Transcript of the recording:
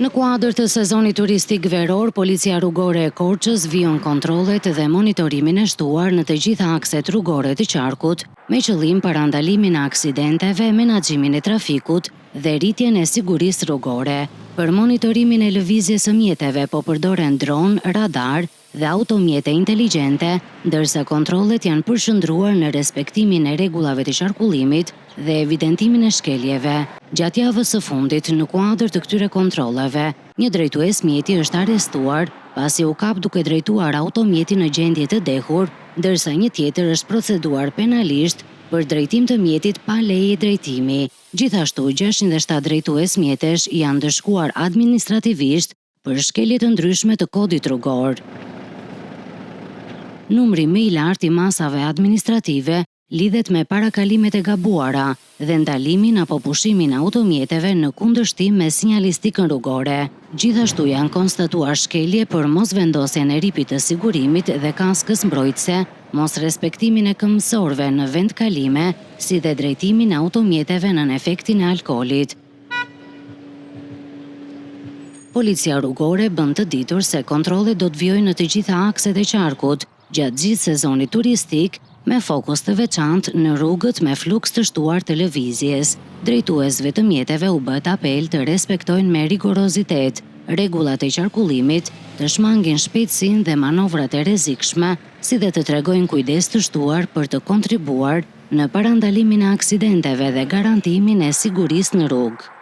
Në kuadër të sezonit turistik veror, Policia Rrugore e Korçës vijon kontrollet dhe monitorimin e shtuar në të gjitha akset rrugore të qarkut, me qëllim parandalimin e aksidenteve, menaxhimin e trafikut dhe rritjen e sigurisë rrugore. Për monitorimin e lëvizjes së mjeteve po përdoren dronë, radarë dhe automjete inteligjente, ndërsa kontrollet janë përqendruar në respektimin e rregullave të qarkullimit dhe evidentimin e shkeljeve. Gjatë javës së fundit, në kuadër të këtyre kontrolleve, një drejtues mjeti është arrestuar pasi u kap duke drejtuar automjetin në gjendje të dehur, ndërsa një tjetër është proceduar penalisht për drejtim të mjetit pa leje drejtimi. Gjithashtu, 607 drejtues mjetesh janë ndëshkuar administrativisht për shkelje të ndryshme të kodit rrugor. Numri më i lartë i masave administrative lidhet me parakalimet e gabuara dhe ndalimin apo pushimin e automjeteve në kundërshtim me sinjalistikën rrugore. Gjithashtu janë konstatuar shkelje për mosvendosjen e rripit të sigurimit dhe kaskës mbrojtëse, mosrespektimin e këmbësorëve në vendkalime, si dhe drejtimin e automjeteve nën efektin e alkoolit. Policia Rrugore bën të ditur se kontrollet do të vijojnë në të gjitha akset e qarkut gjatë gjithë sezonit turistik, me fokus të veçantë në rrugët me fluks të shtuar të lëvizjes. Drejtuesve të mjeteve u bëhet apel të respektojnë me rigorozitet rregullat e qarkullimit, të shmangin shpejtësinë dhe manovrat e rrezikshme, si dhe të tregojnë kujdes të shtuar për të kontribuar në parandalimin e aksidenteve dhe garantimin e sigurisë në rrugë.